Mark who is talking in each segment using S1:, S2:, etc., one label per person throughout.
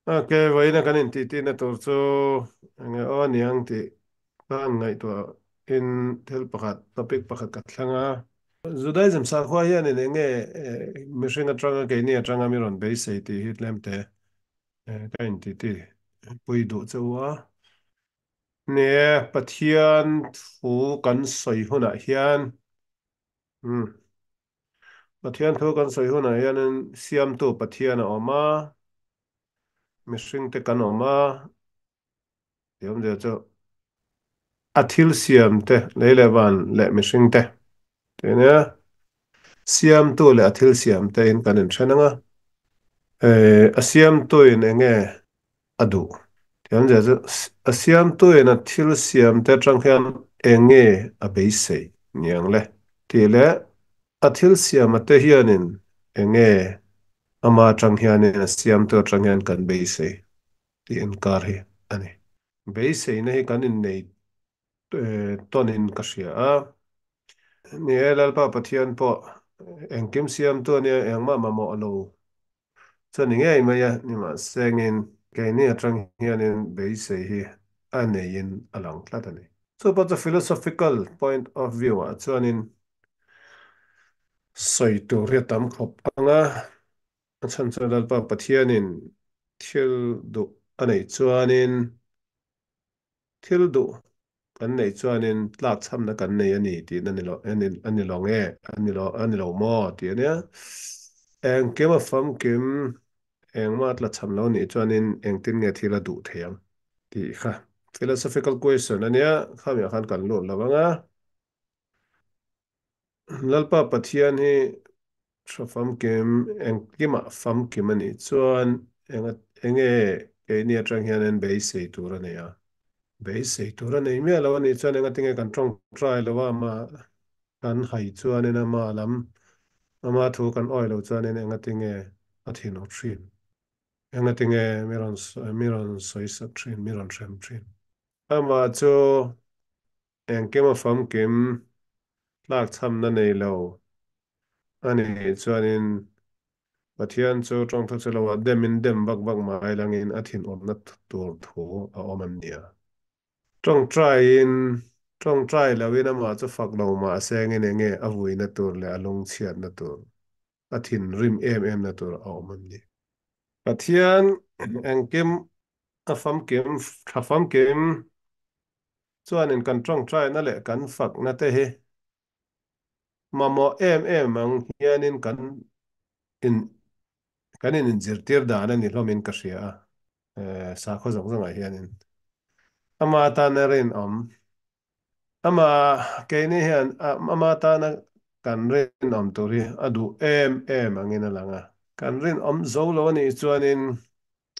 S1: Ok, vawiina kan intihtina tur chu enge aw aniang tih ka han ngaihtuah in thil pakhat, topic pakhat ka thlang a. Judaism sakhua hianin enge mihring atanga keini atanga mi rawn beisei tih hi tlemte ka intiti pui duh che u a. Ni e, Pathian thu kan sawi hunah hian umm Pathian thu kan sawi hunah hianin Siamtu Pathian a awm a, mihringte kan awm a, tih awmzia chu a thil siamte lei leh van leh mihringte tih a nia. Siamtu leh a thil siamte in kan inthen ang a, a siamtuin eng nge a duh. Thiamzia chu a siamtuin a thil siamte atang hian eng nge a beisei niang le tih leh a thil siama te hianin eng nge ama atang hianin a siamtu atang hian kan beisei tih inkar hi a ni. Beiseina hi kan innei tawnin ka hria a. Ni e, Lalpa Pathian pawh engkim siamtu a nia, engmah mamawh lo Chuan ni ngei mai a, nimahsengin keini atang hianin beisei hi a neiin a lang tlat a ni. Chu pawh chu philosophical point of view ah chuanin sawi tur hi a tam khawp ang a, a chhan chu Lalpa Pathianin thil duh a neih chuanin thil duh Kan neih chuanin tlak chhamna kan nei a ni tihna ni lo, a ni lo nge, a ni lo, a ni lo maw tih a nia. Engkim a famkim, engmah tla chham lo nih chuanin engtin nge thil a duh thei ang tih kha philosophical question a nia, khamiah khan kan lut lo ang a. Lalpa Pathian hi Tha famkim, engkimah famkim a nih chuan eng enge keini atang hian en beisei tur a nei a. Beisei tur a nei miah lo a nih chuan engatinge kan tawngtai lo a, ama kan hai chuanin ama lam, ama thu kan awi lo chuanin engatinge a thin awt thin. Engatinge mi rawn mi rawn sawi sak thin, mi rawn hrem thin. Amah chu engkim a famkim, tlakchhamna nei lo A nih chuanin Pathian chu tawngtha chu loah demin dem vak vak mai langin a thinawmna tur thu a awm em nia. Tawngtaiin tawngtai loin amah chu fak lo mah sengin enge a vuina tur leh a lungchhiatna tur, a thinrim em emna tur a awm em ni. Pathian engkim a famkim, tha famkim chuanin kan tawngtaina leh kan fakna te hi Mamawh em em ang hianin kan in kan in inzirtir dan a ni hlawmin ka hria a, sakhaw zawng zawngah hianin ama tana rinawm, ama keini hian ama tana kan rinawm tur hi a duh em em angin a lang a, kan rinawm zo lo a nih chuanin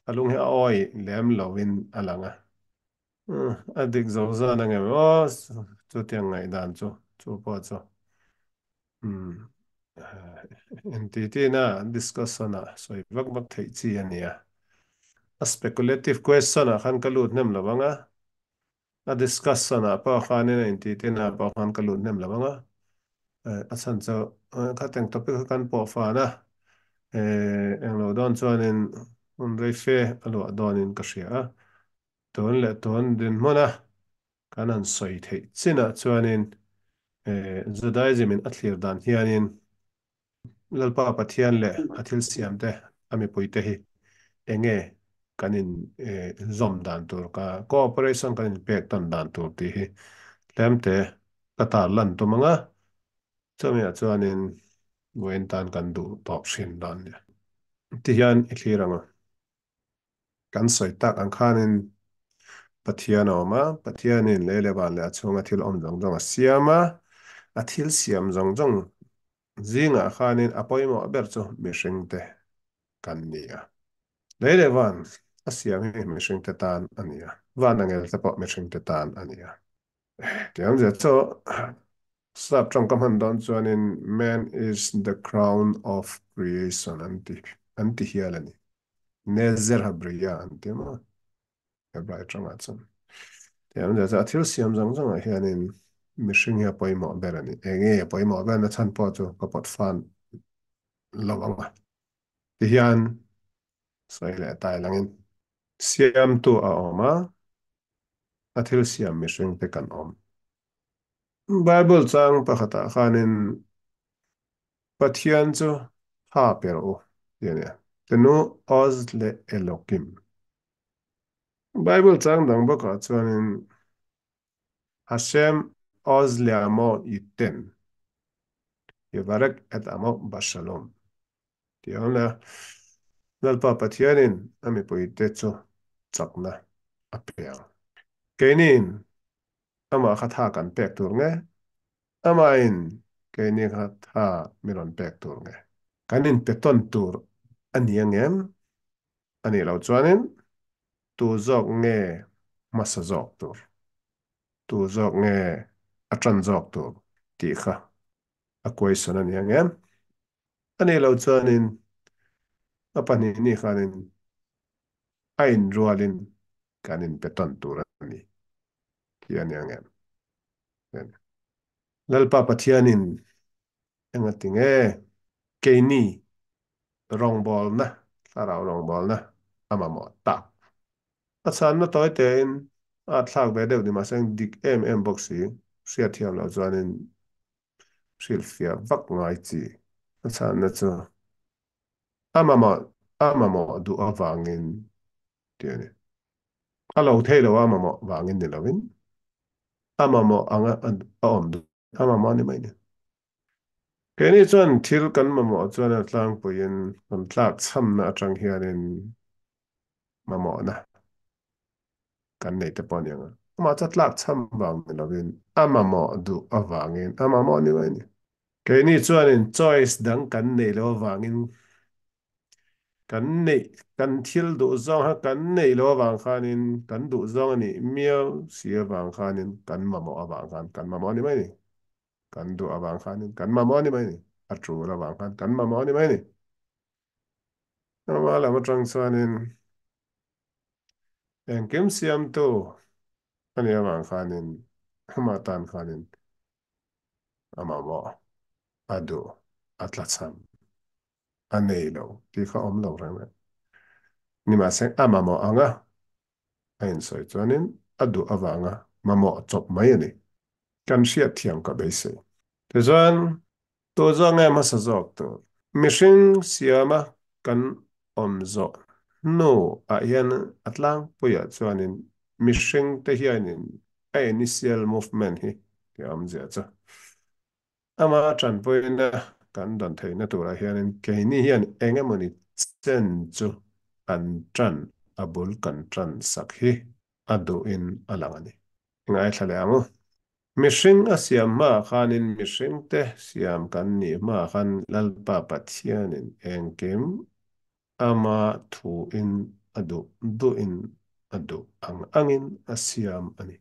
S1: a lung hi a awi lem loin a lang a. A dik zo zan ang em aw chutiang ngaihdan chu chu pawh chu umm NTT na discussion ah sawi vak vak theih chi a nia. A speculative question ah khan ka lut hnem lo ang a, a discussion ah pawh khanin a NTT na pawh khan ka lut hnem lo ang a, a chhan chu khateng topic kha kan pawh fan a, englo dawn chuanin hun rei fe a luah dawnin ka hria a. Tun leh tun dinhmuna kan han sawi theih chinah chuanin Judaism-in a thlir dan hianin Lalpa Pathian leh a thil siamte, a mipuite hi enge kan in zawm dan tur, ka cooperation kan inpek tawn dan tur tih hi tlemte ka tar lan tum ang a, chumiah chuanin vawiin tan kan duh tawp hrin dan nia. Tihian i thlir ang a. Kan sawi tak ang khanin Pathian a awm a, Pathianin lei leh van leh a chhunga thil awm zawng zawng a siam a, a thil siam zawng zawng zingah khanin a pawimawh ber chu mihringte kan ni a. Lei leh van a siam hi mihringte tan a ni a, van angelte pawh mihringte tan a ni a. Tiangzia chu sap tawngka hman dawn chuanin Man is the crown of creation an ti an ti hial a ni. Nezer Habriya an ti maw? Hebrai tawngah chuan. Tiangzia chu a thil siam zawng zawngah hianin mihring hi a pawimawh ber a ni. Eng nge a pawimawh ber na chhan pawh chu ka pawt fan lo ang a. Tihian sawi leh tai langin. Siamtu a awm a, a thil siam mihring te kan awm. Bible chang pakhatah khanin Pathian chu tha pe rawh u ti a nia. Tenu Oz leh Elokim. Bible chang dang bawkah chuanin Hashem Oz le'amo yiten, yevarek et amo bashalom tih a awm leh a. Lalpa Pathianin a mipuite chu chakna a pe ang. Keiniin amah kha tha kan pek tur nge? Amahin keini kha tha mi rawn pek tur nge? Kan inpe tawn tur a ni ang em? A nih loh chuanin tu zawk nge hmasa zawk tur? Tu zawk nge a ṭan zawk tur tih kha a question a ni ang em? A nih loh chuanin a pahnih ni khanin a inrualin kan inpe tawn tur a ni tih a ni ang em? Lalpa Pathianin engati nge keini rawngbawlna, thlarau rawngbawlna a mamawh tak? A chhanna tawi tein a thlak ve deuh ni mahse dik em em bawk si, hriatthiam loh chuanin hrilhfiah vak ngai chi. A chhanna chu a mamawh a mamawh duh avangin tih a ni. A lo thei lo a mamawh vangin ni lovin a mamawh anga a awm duh a mamawh ni mai ni. Keini chuan thil kan mamawh chuan a tlangpuiin kan tlak chhamna atang hianin mamawhna kan nei te pawh a ni ang a. Amah chu a tlak chham vang ni lovin a mamawh duh avangin a mamawh ni mai ni. Keini chuanin choice dang kan nei lo avangin kan neih kan thil duh zawng kha kan neih loh avang khanin kan duh zawng a nih miau si avang khanin kan mamawh avang khan kan mamawh a ni mai ni. Kan duh avang khanin kan mamawh a ni mai ni. A tul avang khan kan mamawh a ni mai ni. Amah lam atang chuanin engkim siamtu a nih avang khanin amah tan khanin a mamawh a duh a tlachham a nei lo tih kha awm lo reng reng. Nimahse a mamawh anga a insawi chuanin a duh avanga mamawh chawp mai a ni. Kan hriat thiam ka beisei. Tichuan, tu zawk nge hmasa zawk tur? Mihring siama kan awm zawh hnu ah hian a tlangpuiah chuanin mihring te hianin a initial movement hi tih a awmzia chu Ama tanpuina kan dawn theihna turah hianin keini hian eng emawni chen chu kan tan a bul kan tan sak hi a duhin a lang a ni. Ngaithla leh ang u. Mihring a siam hmaah khanin mihringte siam kan nih hmaah khan Lalpa Pathianin engkim ama thuin a duh duhin a duh ang angin a siam a ni.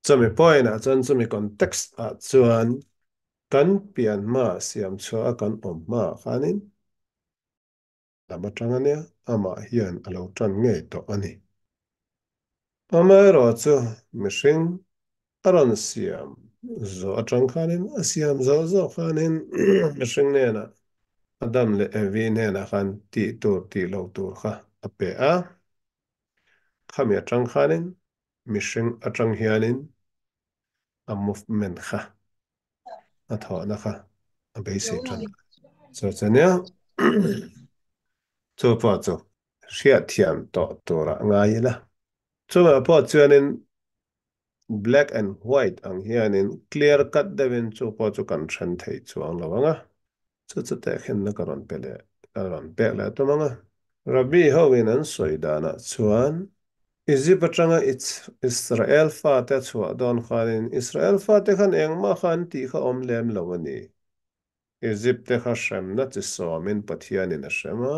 S1: Chumi point ah chuan chumi context ah chuan kan pian hma siam chhuah a kan awm hma ah khanin lam atang a nia, amah hian a lo tan ngei tawh a ni. Amaherawh chu mihring a rawn siam zawh atang khanin a siam zawh zawh khanin mihring hnenah Adam leh Evi hnenah khan tih tur tih lo tur kha a pe a, khami atang khanin Mihring atang hianin a movement kha, a thawhna kha a beisei tan a. Chu chu nia, chu pawh chu hriatthiam tawh turah ngai ila. Chuvah pawh chuanin black and white ang hianin clear cut deuhin chu pawh chu kan then thei chuang lo ang a. Chu chu tehkhinna ka rawn pe leh, ka rawn pek leh tum ang a. Rabbi hoin an sawi danah chuan Egypt atanga Israel fate a chhuah dawn khanin Israel fate khan engmah kha an tih kha awm lem lo a ni. Egypt te kha hremna chi sawmin Pathianin a hrem a.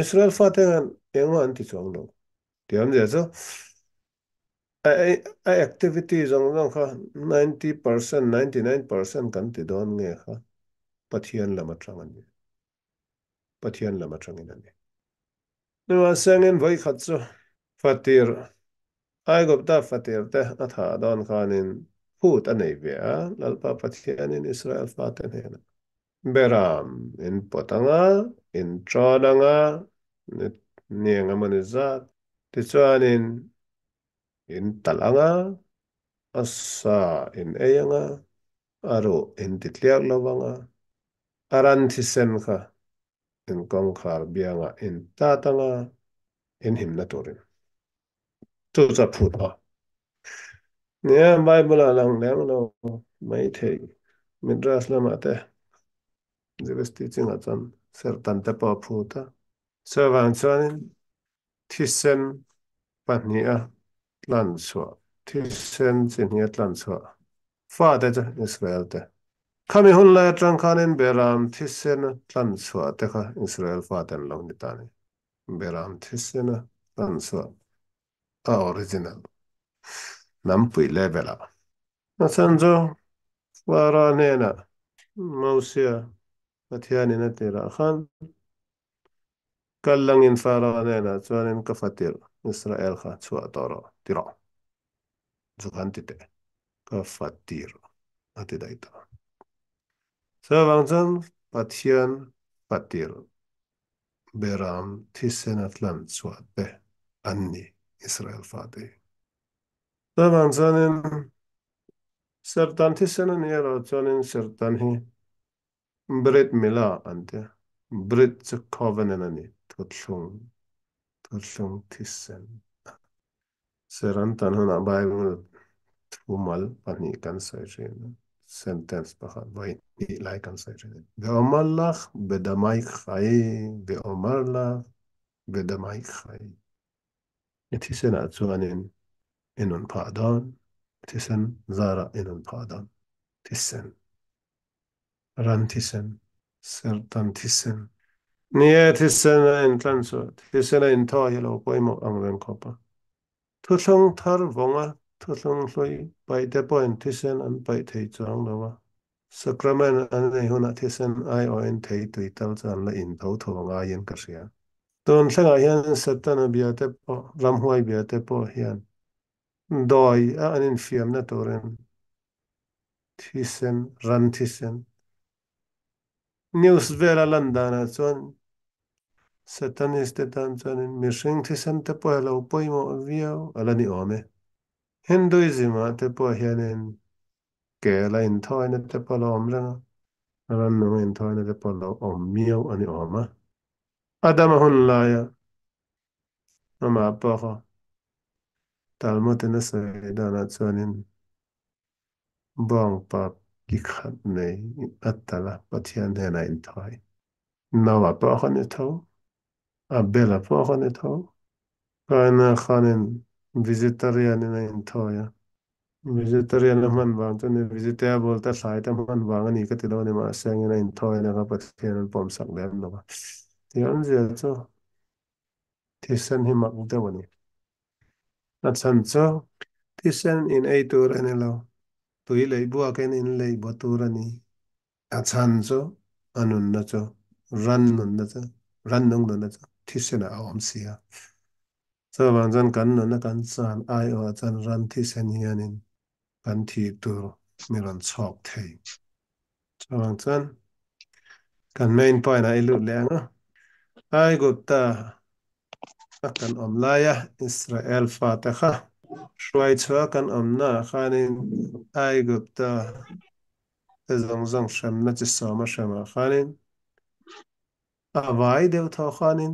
S1: Israel fate khan engmah an ti chuang lo. Tih awmzia chu a activity zawng zawng kha 90%, 99% kan ti dawn nge kha Pathian lam atang a ni. Pathian lam atangin a ni. Nimahsengin vawi khat chu fatir, Aigupta fatir te a thah dawn khanin phut a nei ve a, Lalpa Pathianin Israel fate hnenah, Beram in pawt anga, in ṭawn anga, ni. Ni eng emawni zat tichuanin in talh ang a, a sa in ei ang a, a ruh in ti tliak lo vang a, a ran thisen kha in kawngkhar biangah in tat ang a, in himna turin chu chu a phut a. Nia, Bible ah lang leng lo maithei Midrash lamah te Jewish teaching ah chuan serhtan te pawh a phut a. Chuvang chuanin thisen pahniha tlan chhuah, thisen chi hniha tlan chhuah fate chu Israel te. Khami hun lai atang khanin Beram thisena tlan chhuah te kha Israel fate an lo ni ta a ni. Beram thisena tlan chhuah a original hnampui level ah. A chhan chu Pharaoh hnenah Mosia Pathianin a tirah khan kal langin Pharaoh hnenah chuanin ka fatir Israel kha chhuah tawh rawh ti rawh. Chu khan ti teh ka fatir a ti daih tawh. Chuvang chuan Pathian fatir Beram thisena tlan chhuah te an ni Israel fate hi. Chuvang chuanin Serhtan thisen a ni erawh chuanin Serhtan hi Brit Milah an ti a, Brit chu Covenant a ni, thuthlung, thuthlung thisen a. Serhtan tan hunah Bible thumal pahnih kan sawi thin a, sentence pakhat vawi hnih lai kan sawi thin a ni. Ve'omar lach bedamai chai, ve'omar lach bedamai chai. I thisenah chuanin i nun phah dawn, thisen zarah i nun phah dawn, thisen, ran thisen, serhtan thisen. Ni e, thisen a intlan chu thisen a inthaw hi lo pawimawh ang reng khawp a. Thuthlung thar vawnga thuthlung hlui paih te pawhin thisen an paih thei chuang lo a. Sacrament an nei hunah thisen aiawhin thei tui tal chu an la in tho tho ngaiin ka hria. Tun thlengah hian Setana bia te pawh, ramhuai bia te pawh hian dawi a an infiamna turin thisen, ran thisen, news vela lan danah chuan Satanist te tan chuanin mihring thisen te pawh hi a lo pawimawh viau a la ni awm e. Hinduism ah te pawh hianin Kel a inthawina te pawh a lo awm reng a, rannung a inthawina te pawh a lo awm miau a ni awm a. Adama hun laia amah pawh kha Talmud in a sawi danah chuanin bawngpa ki khat nei a tal a, Pathian hnenah a inthawi. Noah pawh kha ni tho, Abel-a pawh kha ni tho. Kaina khanin vegetarian in a inthawi a, Vegetarian a hman vang chu ni, vegetable te thlai te hman vang a ni ka ti lo a ni, mahse angin a inthawina kha Pathian an pawmsak lem lo va. Tih awmzia chu thisen hi mak deuh a ni. A chhan chu thisen in ei tur a ni lo, tui lei buakin in lei baw tur a ni. A chhan chu a nunna chu ran nunna chu rannung nunna chu thisenah a awm si a. Chuvang chuan kan nunna kan chan aiawhah chuan ran thisen hianin kan thih tur mi rawn chhawk thei. Chuvang chuan kan main point ah i lut leh ang a. Aigupta a kan awm laia Israel fate kha hruai chhuah kan awmnaah khanin Aigupta te zawng zawng hremna chi sawma hremah khanin a vai deuh thaw khanin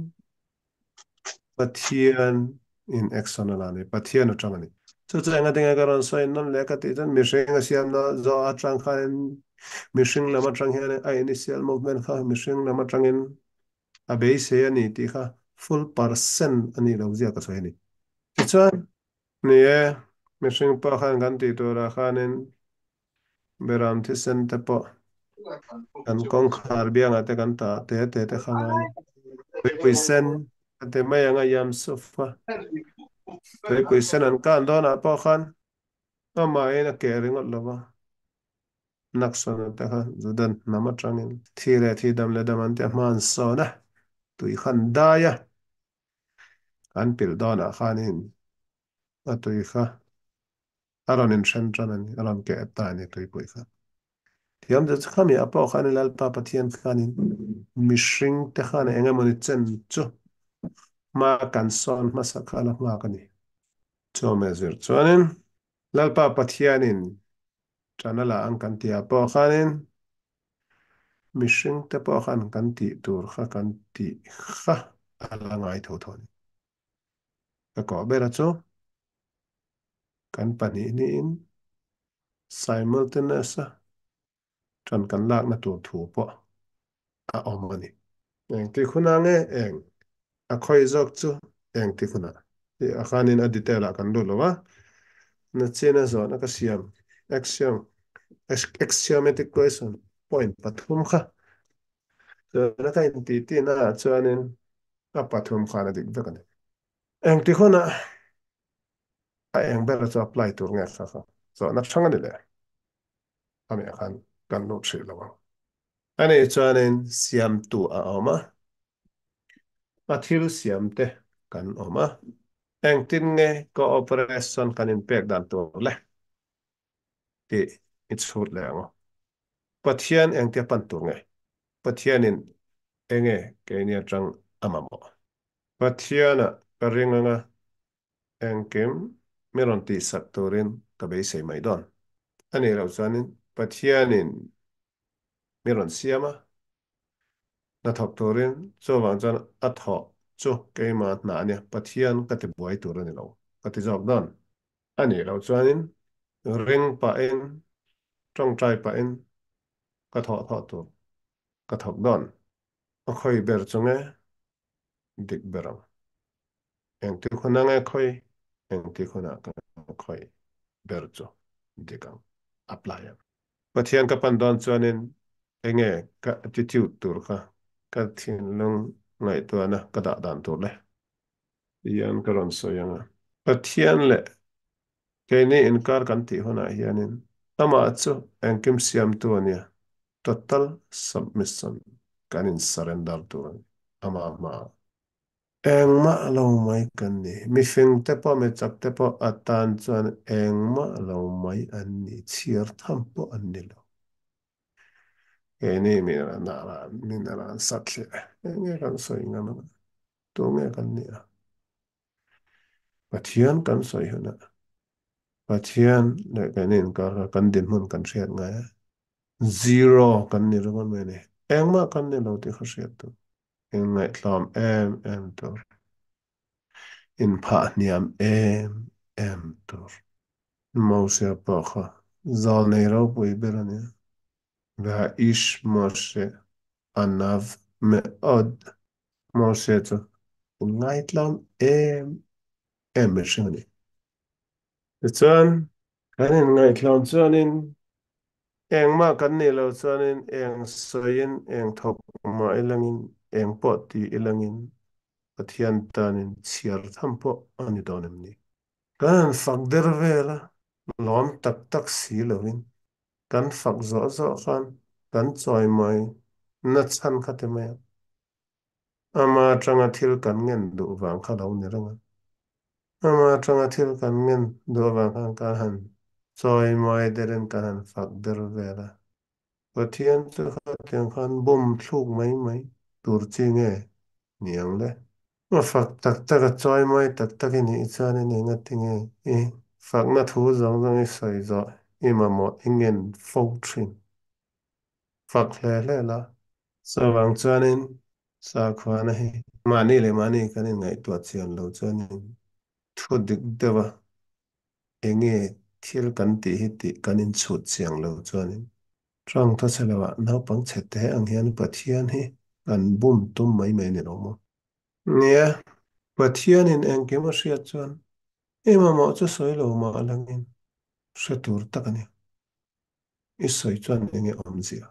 S1: Pathian in action a la ni, Pathian atang a ni. Chu chu enga tinge ka rawn sawi nawn leh ka tih chuan mihring a siamna zawh atang khanin mihring lam atang hian a initial movement kha mihring lam atangin a beisei a ni tih kha full percent a nih loh zia ka sawi a ni. Tichuan, ni e, mihring pawh khan kan tih turah khanin Beram thisen te pawh kan kawngkhar biangah te kan tah te te te kha ngai. Tuipui sen a ti mai ang a Yam Suf a. Tuipui sen an kan dawnah pawh khan amahin a keh ringawt lo va. Naksona te kha Judan hnam atangin thi leh thi dam leh dam an ti a hman sawn a, tui khan dai a. An pilh dawnah khanin a tui kha A rawn inhren tan a ni, a rawn keh ta a ni tuipui kha. Thiam chu khami a pawh khan Lalpa Pathian khanin mihring te khan eng emawni chen chu Hma kan sawn hmasa kha a la nghak a ni. Chawhmeh zir chuanin Lalpa Pathianin ṭan a la ang kan tih ah pawh khanin mihring te pawh khan kan tih tur kha kan tih kha a la ngai tho tho a ni. Ka kawh ber a chu kan pahnih niin simultaneous a ṭan kan lakna tur thu pawh a awm a ni. Eng ti khuna nge eng a khawi zawk chu eng ti khuna tih a khanin a detail ah kan lut lo a, nachin a zawhna ka siam axiom axiomatic question point pathum kha chuan a ka intih tihna ah chuanin a pathum khan a dik vek a ni. Eng ti khuna a eng ber chu apply tur nge kha kha zawhna hrang a ni le. Ami ah khan kan lut hrih lo ang. Ani chuanin siamtu a awm a, a thil siamte kan awm a. Engtin nge cooperation kan inpek dan tur le tih i chhut leh ang aw. Pathian engtia pan tur nge? Pathianin enge keini atang a mamawh? Pathiana ka ring anga Engkim mi rawn tihsak turin ka beisei mai dawn. A nih loh chuanin Pathianin mi rawn siam a, hnathawk turin chuvang chuan a thawh chu keimah hna a nia, Pathian ka ti buai tur a ni lo, ka ti zawk dawn. A nih loh chuanin ring pahin, tawngtai pahin ka thawh thawh tur ka thawk dawn. A khawi ber chu nge dik ber ang. Engti khuna nge khawi, engti khuna ka khawi ber chu dik ang, apply ang. Pathian ka pan dawn chuanin enge ka attitude tur kha ka thinlung ngaihtuahna ka dah dan tur le? Tihian ka rawn sawi ang a. Pathian leh keini inkar kan tih hunah hianin amah chu engkim siamtu a nia, total submission kan in surrender tur a ni amah hmaah. Engmah lo mai kan ni. Mifing te pawh mi chak te pawh atan chuan engmah lo mai an ni, chhiar tham pawh an ni lo. Keini mi naran mi naran satliah eng nge kan sawi ngam ang a, tu nge kan nih a? Pathian kan sawi hunah Pathian leh keini inkar kha kan dinhmun kan hriat ngai a, zero kan ni ringawt mai a ni. Engmah kan ni lo tih kha hriat tur. Inngaihtlawm em em tur. Inphah hniam em em tur. Moshe pawh kha zawlnei ropui ber a nia. Va'ish Moshe anav me'od. Moshe chu inngaihtlawm em em mihring a ni. Tichuan, kan inngaihtlawm chuanin Engmah kan nih loh chuanin eng sawiin eng thawk mah ilangin eng pawh ti ilangin Pathian tanin chhiar tham pawh a ni dawn em ni? Kan han fak der vel a, lawm tak tak si loin kan fak zawh zawh khan kan chawimawi na chhan kha ti mai a. Ama atanga thil kan ngen duh vang kha lo ni reng a. Ama atanga thil kan ngen duh avang khan kan han chawimawi derin kan han fak der vel a. Pathian chu khatiang khan bum thluk mai mai tur chi nge ni ang le? A fak tak tak a chawimawi tak tak i nih chuanin enga tinge i fakna thu zawng zawng i sawi zawh i mamawh i ngen fo thin. Fak hle hle la. Chuvang chuanin sakhuana hi mahni leh mahni kan inngaihtuah chian lo chuanin thu dik deuha enge thil kan tih hi tih kan inchhut chiang lo chuanin Tang tha chhe loah naupang chhe te ang hian Pathian hi kan bum tum mai mai ni lo maw? Nia, Pathianin engkim a hriat chuan i mamawh chu sawi lo mah langin hre tur tak a ni. I sawi chuan enge awmzia?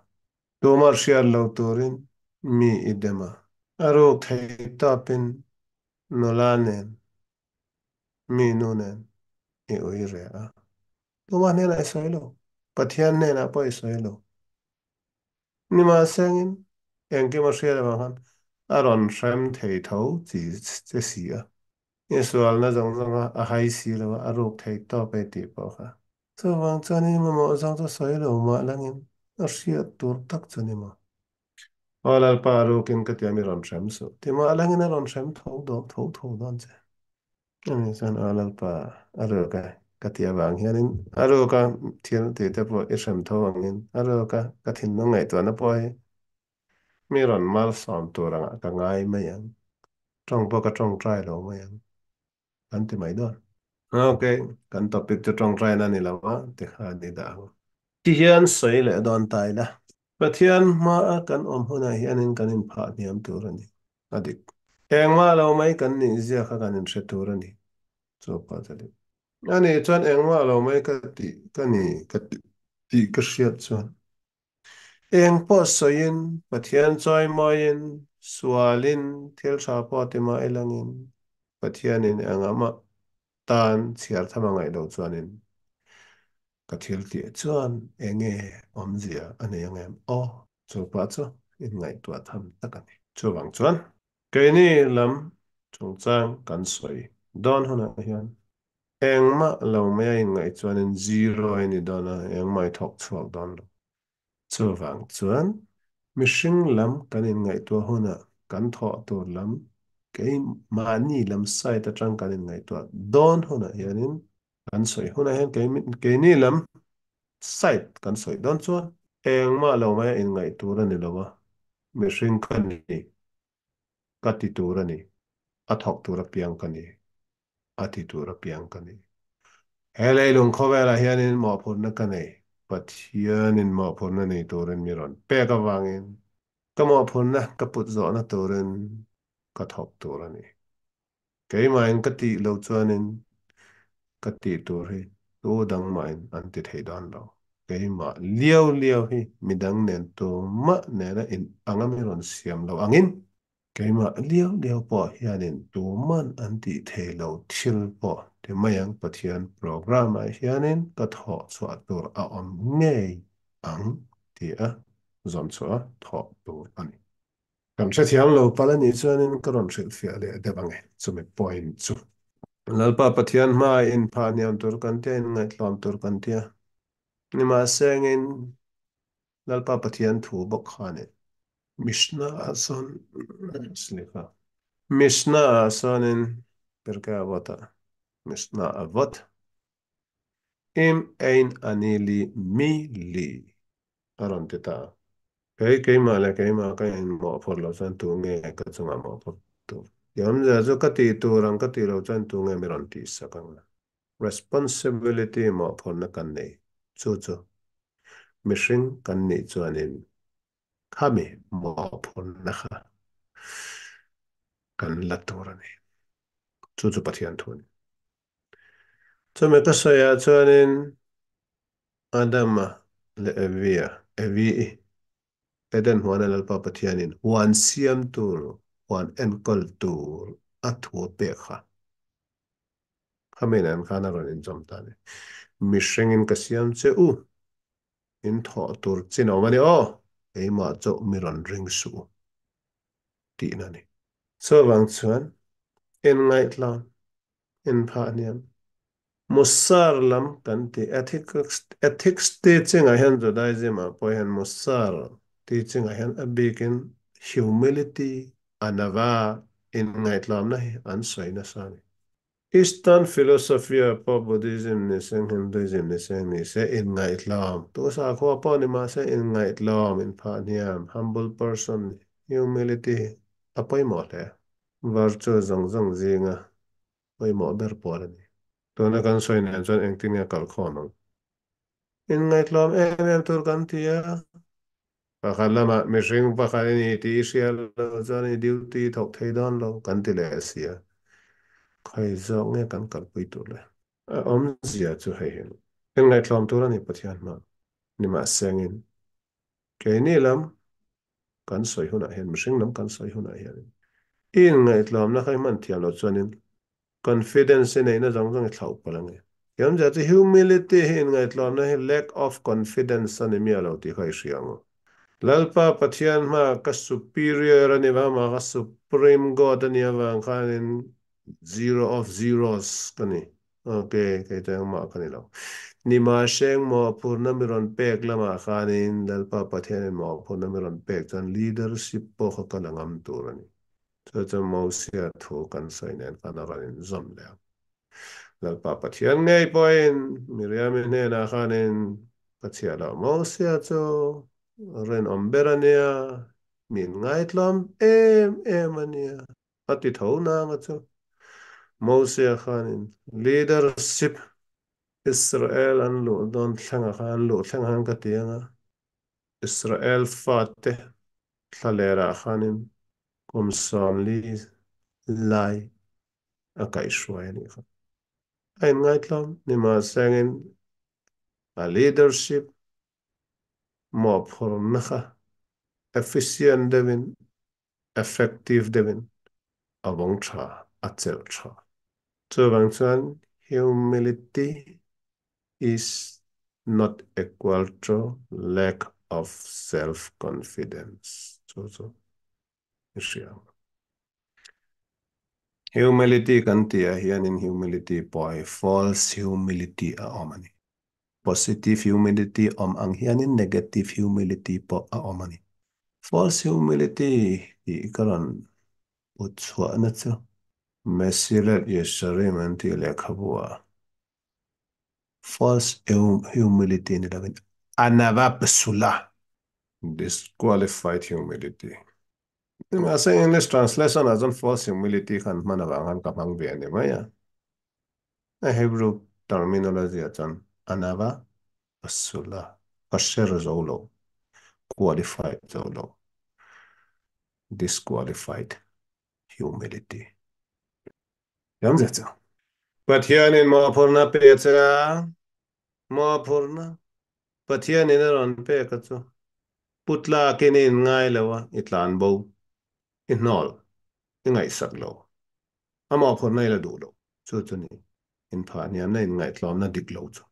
S1: Tumah hriat lo turin mi i dem a. A ruk thei tawpin nula nen, mi nu nen i ui reh a. Tumah hnenah i sawi lo, Pathian hnenah pawh i sawi lo. Nimahsengin engkim a hriat avang khan a rawn hrem thei tho chi che si a. I sualna zawng zawng a a hai si lo a, a ruk thei tawp e tih pawh kha. Chuvang chuan i mamawh zawng chu sawi lo mah langin a hriat tur tak chu ni maw? Aw Lalpa a rukin ka tia mi rawn hrem suh ti maw a langin a rawn hrem tho dawn tho tho dawn che. Ani chuan aw Lalpa a ruka ka ti avang hianin a ruka thil tih te pawh i hrem tho angin a ruka ka thinlung ngaihtuahna pawh hi mi rawn malsawm tur angah ka ngai mai ang. Tawng pawh ka tawngtai lo mai ang kan ti mai dawn. Ok, kan topic chu tawngtaina a ni lo a tikha a ni dah ang. Ti hian sawi leh dawn ta ila. Pathian hmaa kan awm hunah hianin kan inphah hniam tur a ni. A dik. Engmah lo mai kan nih zia kha kan inhre tur a ni. Chu pawh chu a dik. A nih chuan engmah lo mai ka tih ka ni ka tih ka hriat chuan eng pawh sawiin Pathian chawimawiin sualin thil tha pawh ti mah ilangin Pathianin engahmah tan chhiar tham a ngaih loh chuanin Ka thil tih chuan enge awmzia a nei ang em aw? Chu pah chu inngaihtuah tham tak a ni. Chuvang chuan keini lam chungchang kan sawi dawn hunah hian engmah lo mai a inngaih chuanin zero i ni dawn a, engmah i thawk chhuak dawn lo. Chuvang chuan mihring lam kan inngaihtuah hunah kan thawh tur lam keimahni lam side atang kan inngaihtuah dawn hunah hianin Kan sawi hunah hian keini lam side kan sawi dawn chuan engmah lo mai a inngaih tur a ni lo a, mihring ka ni, ka ti tur a ni, a thawk tur apiang ka ni, a ti tur apiang ka ni. He leilung khawvelah hianin mawhphurhna ka nei, Pathianin mawhphurhna nei turin mi rawn pek avangin ka mawhphurhna ka put zawhna turin ka thawk tur a ni. Keimahin ka tih loh chuanin ka tih tur hi tu dang mahin an ti thei dawn lo. Keimah liau liau hi midang nen tumah nena in anga mi rawn siam lo angin keimah liau liau pawh hianin tuman an tih thei lo thil pawh ti mai ang Pathian program ah hianin ka thawh chhuah tur a awm ngei ang ti a zawm chhuah a thawh tur a ni. Kan hrethiam lo pal a nih chuanin ka rawn hrilhfiah leh deuh ang e, chumi point chu. Lalpa Pathian hmaah inphah hniam tur kan tia, inngaihtlawm tur kan tia. Nimahsengin Lalpa Pathian thu bawk khanin Mishnah-ah sawn Slicha Mishnah-ah sawnin Pirkei Avot-ah Mishnah Avot Im ein ani li mi li a rawn ti ta a. Kei keimah leh keimah ka inmawhphawrh loh chuan tu nge ka chungah mawhphawrh tur? Ti awmzia chu ka tih tur ang ka tih loh chuan tu nge mi rawn tihsak ang a? Responsibility mawhphawrhna kan nei chu chu mihring kan nih chuanin khami mawhphawrhna kha kan la tur a ni. Chu chu Pathian thu a ni. Chumi ka sawiah chuanin Adama leh Evia, Evi-i, Eden huana Lalpa Pathianin huan siam tur, huan enkawl tur a thu a pek kha. Khami nen khan a rawn inzawm ta a ni. Mihringin ka siam che u, in thawh tur chin a awm a ni aw, keimah chauh mi rawn ring suh u, tihna a ni. Chuvang chuan, inngaihtlawm, inphah hniam, Musar lam kan ti ethics ethics teaching ah hian Judaism ah pawh hian Musar teaching ah hian a bikin humility anava inngaihtlawmna hi an sawi nasa a ni. Eastern philosophy ah pawh Buddhism ni seng Hinduism ni seng ni se inngaihtlawm tu sakhua pawh ni mahse inngaihtlawm inphah hniam humble person humility hi a pawimawh hle. Virtue zawng zawng zinga pawimawh ber pawl a ni. Tuna kan sawi nen chuan engtin nge kal khawm ang? Inngaihtlawm em em tur kan ti a. Pakhat lamah mihring pakhat i ni tih i hria lo chuan i duty thawk thei dawn lo kan ti leh si a. Khawi zawk nge kan kalpui tur le? A awmzia chu hei hi a ni. Inngaihtlawm tur a ni Pathian hma nimahsengin keini lam kan sawi hunah hian, mihring lam kan sawi hunah hianin i inngaihtlawmna kha i hman thiam loh chuanin confidence i neihna zawng zawng i thlauh palh ang e. Thiamzia chu humility hi inngaihtlawmna hi lack of confidence a ni miah lo tih kha i hria ang u. Lalpa Pathian hma ka superior a ni vang mah ka supreme God a nih avang khanin zero of zeros ka ni. Ok, kei chu engmah ka ni lo. Nimahseng mawhphurhna mi rawn pek lamah khanin Lalpa Pathianin mawhphurhna mi rawn pek chuan leadership pawh kha ka la ngam tur a ni. Chu chu Mosia thu kan sawi nen khan a rawn inzawm leh ang. Lalpa Pathian ngei pawhin Miriami hnenah khanin ka chhiah loh Mosia chu rinawm ber a nia, min ngaitlawm em em a nia a ti tho nang a chu. Mosia khanin leadership Israel an luh dawn thlengah khan an luh thleng khan ka ti ang a, Israel fate thlalerah khanin kum 40 lai a kaihhruai a nih kha. A inngaitlawm ni mahsengin a leadership mawhphurhna kha efficient deuhin, effective deuhin a vawng tha, a chelh tha. Chuvang chuan humility is not equal to lack of self-confidence. Chu chu i hria ang. Humility kan tihah hianin humility pawh hi false humility a awm a ni. Positive humility awm ang hianin negative humility pawh a awm a ni. False humility tih ka rawn put chhuahna chu Mesilat Yesharim an tih lehkhabu ah false humility ni lovin anava pasula, disqualified humility. Mahse English translation ah chuan false humility khan hman avang khan ka hmang ve a ni mai a. A Hebrew terminology ah chuan anava pasula, ka hre zo lo, qualified zo lo, disqualified humility. Thiam zet chu. Pathianin mawhphurhna pe che a, mawhphurhna Pathianin a rawn pek a chu putlakin i inngai lo a, i tlan bo, i hnawl, i ngaihsak lo, a mawhphurhna i la duh lo. Chu chu ni inphahniamna inngaihtlawmna dik lo chu.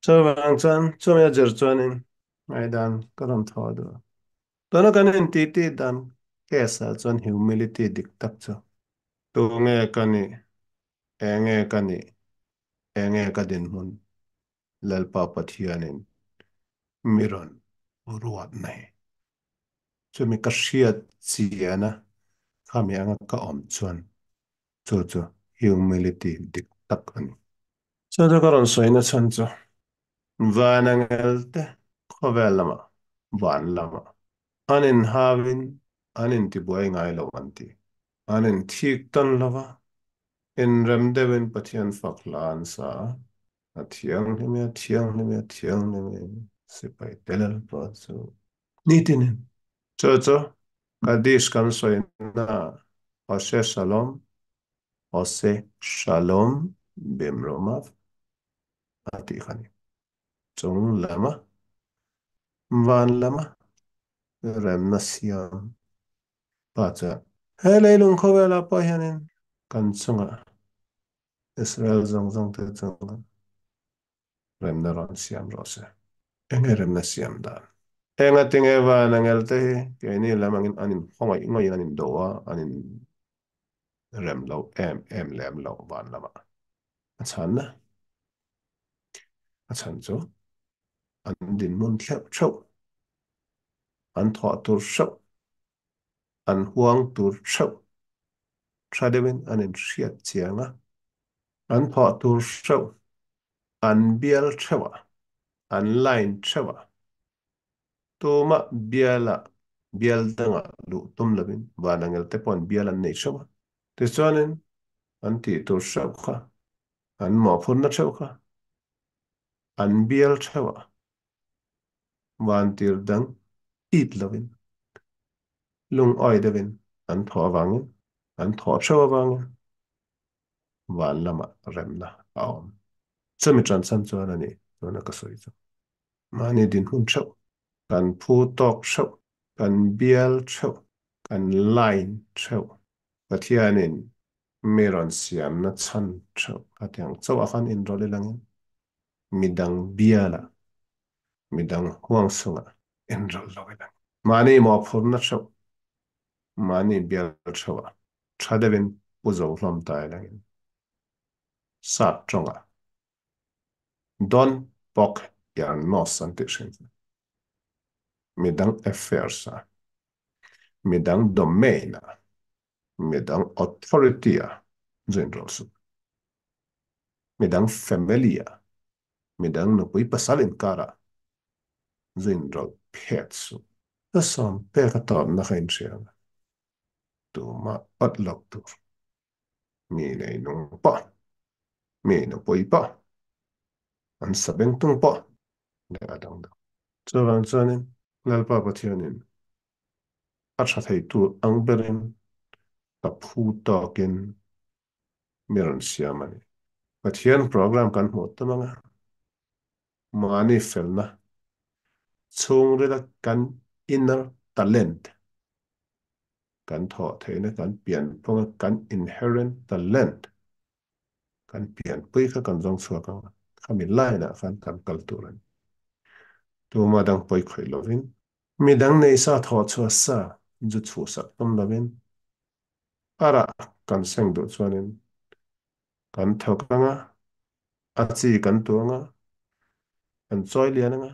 S1: Chuvang chuan chumi a zir chuanin ngaihdan ka rawn thaw duh a. Tuna kan intiti dan case ah chuan humility dik tak chu tu nge ka nih, eng nge ka nih, eng nge ka dinhmun Lalpa Pathianin mi rawn ruat nei. Chumi ka hriat chian a, khami anga ka awm chuan chu chu humility dik tak a ni. Chu chu ka rawn sawi na chhan chu van angel te khawvel lamah van lamah an inhauin an intibuai ngai lo an ti. An inthik tan lo va, inrem deuhin Pathian fak hla an sa a. A thianghlim e, a thianghlim e, a thianghlim e, sipai te Lalpa chu nitinin. Chu chu Kaddish kan sawina Hoshe Shalom, Hose Shalom Bimromav a tih kha a ni. Chung lama, van lama remna siam pa chuan he leilung khawvelah pawh hianin kan chungah Israel zawng zawng te chuan remna rawn siam rawh se. Enge remna siam dan? Enga tinge van angel te hi keini lam angin an in khawngaih ngawih in an in do a, an in rem lo em em lem lo van lamah. A chhan na? A chhan chu an dinhmun thleuh theuh, an thawh tur hreuh, an huang tur theuh tha deuhin an inhriat chiang a, an thawh tur hreuh, an bial theuh a, an line theuh a, tumah bialah bial dangah luh tum lovin vanangel te pawhin bial an nei hreuh a. Tichuanin an tih tur hreuh kha, an mawhphurhna theuh kha, an bial theuh a, vantir dang it lovin lungawi deuhin an thawh avangin, an thawh theuh avangin van lamah remna a awm. Chumi ṭanchhan chuan a ni tuna ka sawi chu. Mahni dinhmun theuh, kan phu tawk theuh, kan bial theuh, kan line theuh, Pathianin mi rawn siamna chhan theuh khatiang chauh ah khan inrawlh ilangin midang bialah, midang huang chungah inrawlh lo ilang. Mahni mawhphurhna theuh, mahni bial theuhah tha deuhin pu zo hlawm ta ilangin sap tawngah. Don't poke your nose an tih hrin kha. Midang affairs ah, midang domain ah, midang authority ah zu inrawlh suh. Midang family ah, midang nupui pasal inkar ah zu inrawlh phet suh. Ka sawm pek a tawpna kha inhria ang. Tumah awt lawk tur. Mi neinung pawh, mi nupui pawh, an sabengtung pawh leh a dang dang. Chuvang chuanin Lalpa Pathianin a tha thei tur ang berin ka phu tawkin mi rawn siam a ni. Pathian program kan hmuh tum anga mahni felna chhungrila kan inner talent kan thawh theihna kan pianphunga kan inherent talent kan pianpui kha kan zawng chhuak ang a, khami line ah khan kan kal tur a ni. Tuma dang pawi khawih lovin, midang nei sa thawh chhuah sa zu chhuhsak tum lovin, a rah kan seng duh chuanin kan thawk ang a, a chi kan tu ang a, kan chawi lian ang a,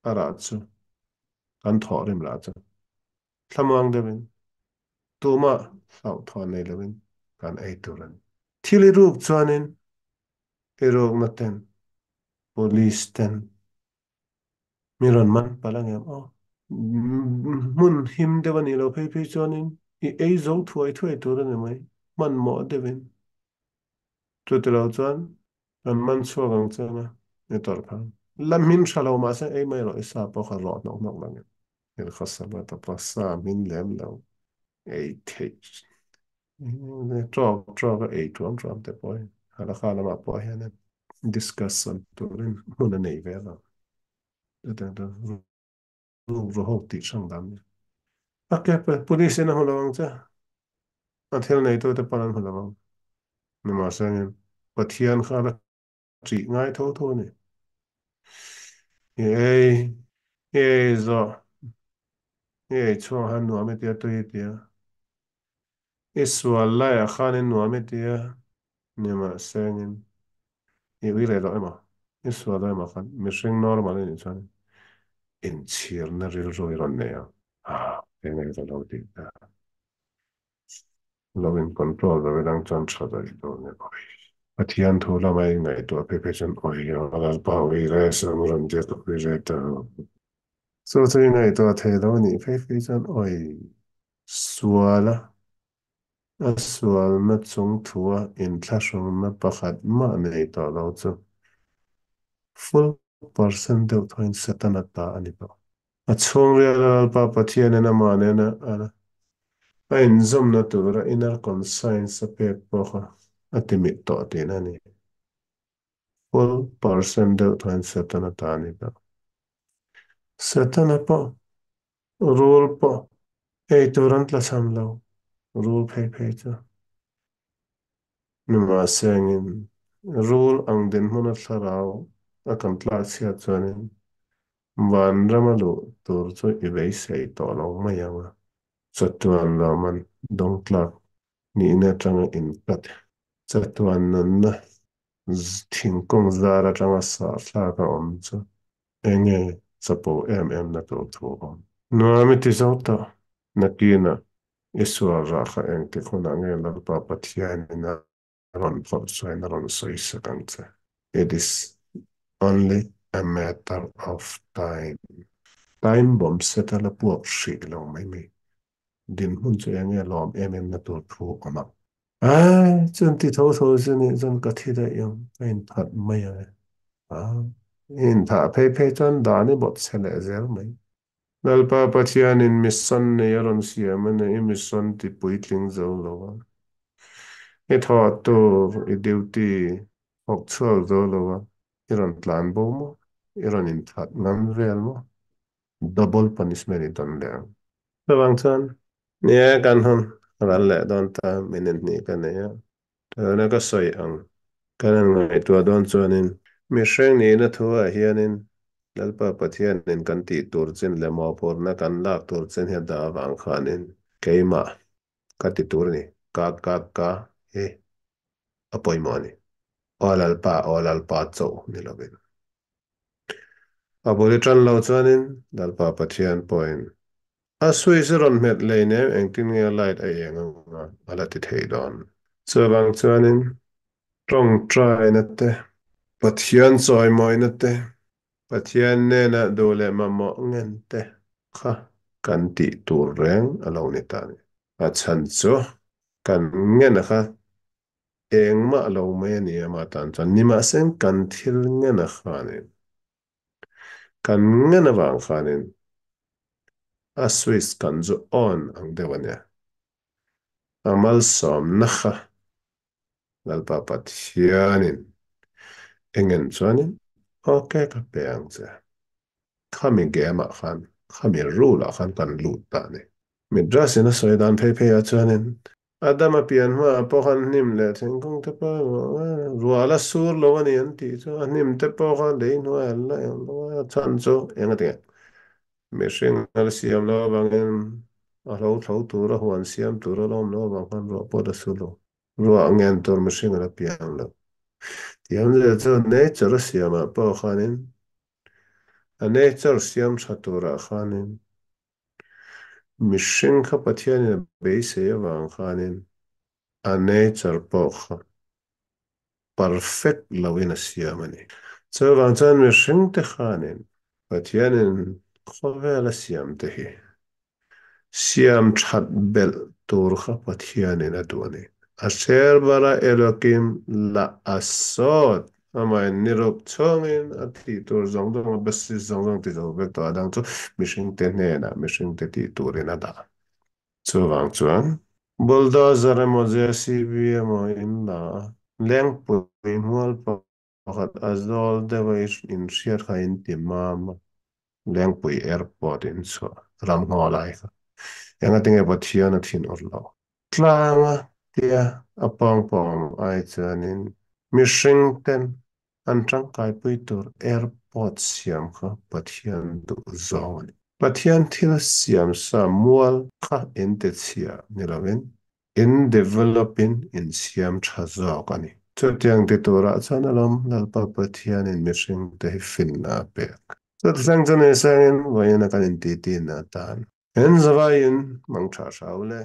S1: a rah chu kan thawh rim lah chu thlamuang deuhin tumah hlauhthawn nei loin kan ei tur a ni. Thil i ruk chuanin i rukna ten police ten mi rawn man palh ang em aw. Hmun him deuh a nih loh phei phei chuanin i ei zo thuai thuai tur a ni mai, hmanhmawh deuhin. Chutilo chuan Kan man chhuak ang che anga i tawrh kha. La hmin hra lo mahse ei mai rawh i sa pawh kha rawh hnawk hnawk lang in. Thil khawsa va ta pawh sa hmin lem lo ei theih tawk tawk a ei tuam tuam te pawh hi halakha lamah pawh hian discuss an turin hmun a nei ve lo. Chutiang chuan ruk ru ho tih hrang dan nia. A ke police in a hmu lo ang che. A thil neitute pawn an hmu lo ang. Nimahsengin, Pathian kha la ṭih ngai tho tho a ni. I ei, i ei zawh, i ei chhuang han nuam i tia tui i tia. I sual laiah khan i nuam i tia. Nimahsengin, i ui reh loh emaw, i sual loh emaw khan mihring normal i nih chuan inchhirna rilru i rawn nei ang. Ah, eng nge ka lo tih ta? Lo in control lo ilang chuan tha daih dawn e awi. Pathian thu lama i ngaihtuah phei phei chuan awi a lalpa ui re sam rawn diak ui re ta. Chu chu i ngaihtuah thei lo anih phei phei chuan awi. Suala a sualna chung thua inthlahrungna pakhat mah nei tawh lo chu full percent deuh thawin Setana ta a ni tawh. A chhungril a Lalpa Pathianin amah nena a inzawmna tura inner conscience a pek pawh kha a ti mit tawh tihna a ni. Full percent deuh chuan Setana ta a ni ta. Setana pawh, rul pawh ei tur an tlachham lo, rul phei phei chu. Nimahsengin, rul ang dinhmuna thlarau a kan tlakchhiat chuanin Vanrama luh tur chu i beisei tawh lo mai ang a. Chatuan lawman dawngtlak nihna atanga inkat. Chatuan nunna thingkung zar atanga sahthlak a awm chu enge chapo em em na tur thu awm. Nuam i ti zo tawh. Nakinah i sual rah kha engtik hunah nge Lalpa Pathianin a rawn phawrh chuan a rawn sawi sak ang che. It is only a matter of time. Time bomb set a la puak hrih lo mai mai. Dinhmun chu eng nge lawm em em na tur thu awm ang. Ai, chuan ti tho tho chu nih chuan ka thi daih ang, ka inphat mai ang e. A inthah phei phei chuan dan i bawt chhe leh zel mai. Lalpa Pathianin mission nei a rawn siam a ni, i mission ti puitling zo lo a, i thawh tur, i duty thawk chhuak zo lo a, i rawn tlan bo maw, i rawn inthat ngam vel maw, double punishment i dawn leh ang. Chuvang chuan, ni e, kan hun ral leh dawn ta, minute hnih ka nei a, tuna ka sawi ang kan han ngaihtuah dawn chuanin, mihring nihna thuah hianin Lalpa Pathianin kan tih tur chin leh mawhphurhna kan lak tur chin hi a dah avang khanin keimah ka ti tur a ni, ka ka ka hi a pawimawh a ni. Aw Lalpa, aw Lalpa chauh ni lovin. A bul i tan lo chuanin Lalpa Pathian pawhin a switch a rawn hmet lei nem engtin nge light a eng anga a la ti thei dawn. Chuvang chuanin tawngtaina te, Pathian chawimawina te, Pathian nena duh leh mamawh ngen te kha kan tih tur reng a lo ni ta a ni. A chhan chu kan ngen kha Engmah lo mai a ni ama tan chuan nimahseng kan thil ngen a khanin, kan ngen avang khanin a switch kan zu on ang deuh a nia. A malsawmna kha Lalpa Pathianin engen chuanin ok ka pe ang che. Khami game ah khan, khami rule ah khan kan lut ta a ni. Midrash in a sawi dan phei phei ah chuanin Adama pian hmaah pawh khan hnim leh thingkung te pawh ruah la sur lo a ni an tih chu a hnim te pawh kha lei hnuai an la eng lo a, chhan chu eng a ti nge? Mihring a la siam lo avangin a hlo thlo tur a huan siam tur a la awm lo avang khan ruah pawh a la sur lo. Ruah ngen tur mihring a la piang lo. Tiang zel chu nature a siamah pawh khanin a nature siam tha turah khanin Mihring kha Pathianin a beisei avang khanin a nature pawh kha perfect loin a siam a ni. Chuvang chuan mihringte khanin Pathianin khawvel a siamte hi siam that belh tur kha Pathianin a duh a ni. Asher bara Elokim la asawt Amahin ni ruk chungin a tih tur zawng zawng a basis zawng zawng ti zo vek tawh a dang chu mihringte hnenah mihringte tih turin a dah. Chuvang chuan bulldozer emaw JCB emaw in la a, lengpui hmual pakhat a zawl deuh a inhriat kha in ti mam a, Lengpui airport in chhuah ram ngaw lai kha engatinge Pathian a thin awrh lo. Tlanga tia a pawngpawng ai chuanin mihring ten an tangkaipui tur airport siam kha Pathian duh zawng a ni. Pathian thil siam sa mual kha in ti chhia ni lovin in develop in in siam tha zawk a ni. Chutiang ti turah chuan alawm Lalpa Pathianin mihring te hi finna a pek. Chuthleng chu ni sengin vawiin a kan intiti na tan. Henzavaiin mang tha hra u le.